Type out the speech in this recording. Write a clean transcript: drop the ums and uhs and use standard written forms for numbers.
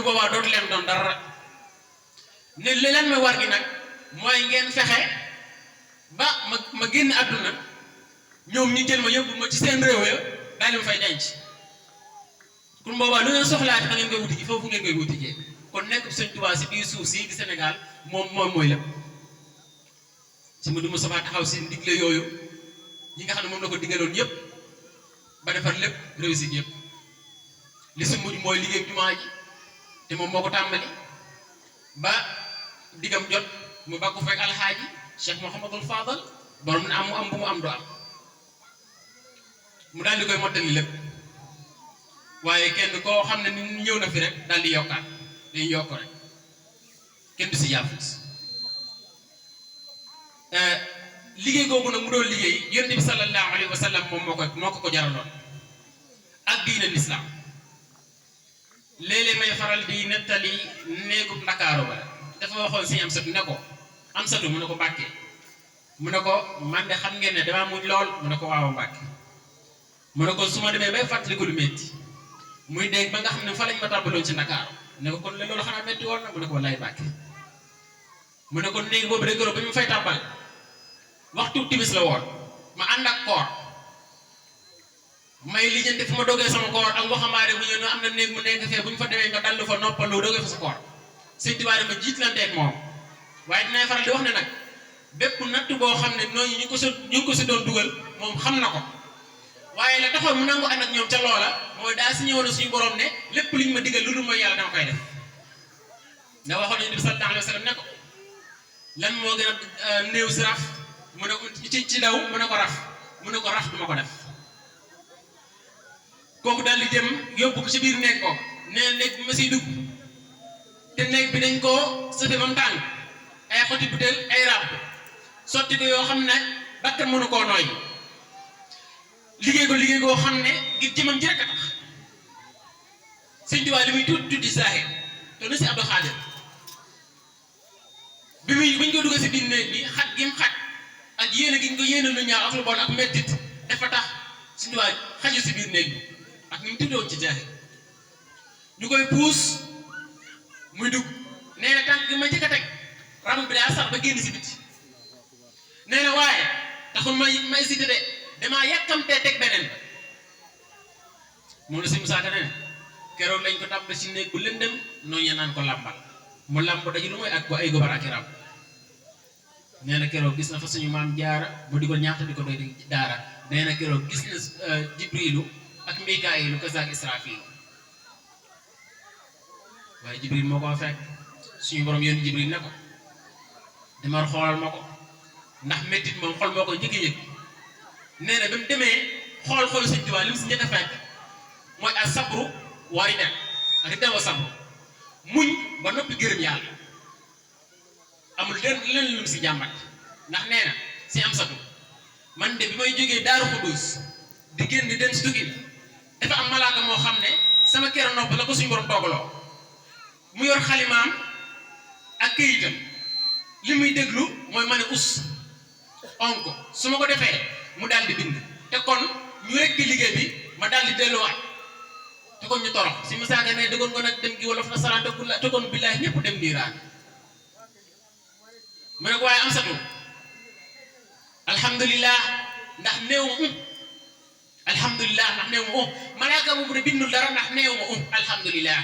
te boobaa dootu leen doon dara ne li leen may war gi nag mooy ngeen fexe ba ma génn àdduna ñoom ñu jël ma yóbbu ma ci seen réew ya daal di ma fay denc kon boobaa lu ngeen soxlaati da ngeen koy wuti ji foofu ngeen koy wuti jee kon nekk Sëñ Tuubaa si biir suuf si di Sénégal moom mooy lépp si mu du Moustapha taxaw si digle yooyu ñi nga xam ne moom la ko digaloon yëpp ba defar lépp réussite yëpp li si mujj mooy liggéey jumaa ji te moom moo ko tàmbali ba diggam jot mu bàkku fekk alxaaji Cheikh Mouhamadul Fadal borom na am bu mu am do am mu daal di koy mottali lépp waaye kenn koo xam ne ni ñëw na fi rek daal di yokkaat day yokk rek kenn du si yaafus liggéey googu nag mu doon liggéey yonent bi sallallahu alayhi wa sallam moom moo ko jaraloon ak diine lislaam léeg-léeg may faral di nettali néegub Ndakaaru ba dafa waxoon si Amsatu ne ko Amsatu mu ne ko Mbàkke mu ne ko man de xam ngeen ne damaa muñ lool mu ne ko waaw Mbàkke mu ne ko su ma demee bay fàttali ko lu métti muy dégg ba nga xam ne fa lañ ma tàmbaloon ci Ndakaaru ne ko kon la loolu xanaa métti woon na mu ne ko wallaay Mbàkke mu ne ko néeg boobu de goro ba ñu fay tàmbal waxtu timis la woon ma ànd ak koor may lijjanti fu ma dogee sama koor ak waxambaane bu ñëw am na néeg mu nekk fee bu ñu fa demee nga dallu fa noppaloo dogee fa sa koor Sëñ Tuubaa dama jiitlanteeg moom waaye dinaay faral di wax ne nag bépp natt boo xam ne nooñu ñu ngi ko si doon dugal moom xam na ko waaye la taxoon mu nangu ànd ak ñoom ca loola mooy daa si ñëwoon suñu borom ne lépp liñ ma digal lu dul mooy yàlla dama koy def nga waxoon nañu bi sallallahu alayhi wa sallam ne ko lan moo gën a néew si raf mu ne ko ci daw mu ne ko raf duma ko def kooku daal di jëm yóbbu ko ci biir néeg ko nee néeg bi ma siy dugg te néeg bi dañ koo sëfe ba mu tàng ay xoti butéel ay ràbb sotti ko yoo xam ne bakkan mënu koo nooy liggéey koo xam ne ngir jëmam ji rek a tax Sëñ Tuubaa li muy tuddi saaxir te na si Abdou Xaadir buñ ko duggee si biir néeg bi xat gi mu xat ak yéene gi ñu ko yéene lu ñaaw ak lu bon ak mettit dafa tax Sëñ Tuubaa xaju si biir néeg bi ak ni mu tuddoon ci jaaxir ñu koy puus muy dugg nee na tànk gi ma njëkk a teg rab bi daa sax ba génn si biti nee na waaye taxul may cité de damaa yàkkamtee teg beneen moom la si Musaa Ka ne keroog lañ ko tàbb si néeg bu lëndëm noonu ya naan ko làmbal mu làmb daji lu mooy ak ko ay gobar ak i rab nee na keroog gis na fa suñu maam Jaara mu di ko ñaata di ko doy di daara nee na keroog gis na Jibrilu ak Mikaayilu kazaak Israafiilu waaye Jibril moo ko fekk suñu borom yónni Jibril ne ko demal xoolal ma ko ndax mettit moom xol moo koy njëkk a yëg nee na ba mu demee xool Sëñ Tuubaa li mu si njëkk a fekk mooy ak sabru wa rida ak rida wa sabru muñ ba noppi gërëm yàlla amul lenn lu mu si jàmbat ndax nee na si Amsatu man de bi may jógee Daaru Xudoos di génn di dem si tukki dafa am malaaka moo xam ne sama kero nopp la ko suñu borom toogaloo mu yor xalimaam ak këyitam li muy déglu mooy ma ne us onk su ma ko defee mu daal di bind te kon ñu rekki liggéey bi ma daal di delluwaat te kon ñu torox si misaaka ne dëggoon ko nag dem gi wolof na saraan te kon billaahi ñëpp dem niiraan mu ne ko waaye Amsatu alhamdulillah ndax néew ma alhamdulillah ndax néew ma malaaka boobu de bindul dara ndax néew ma alhamdulillah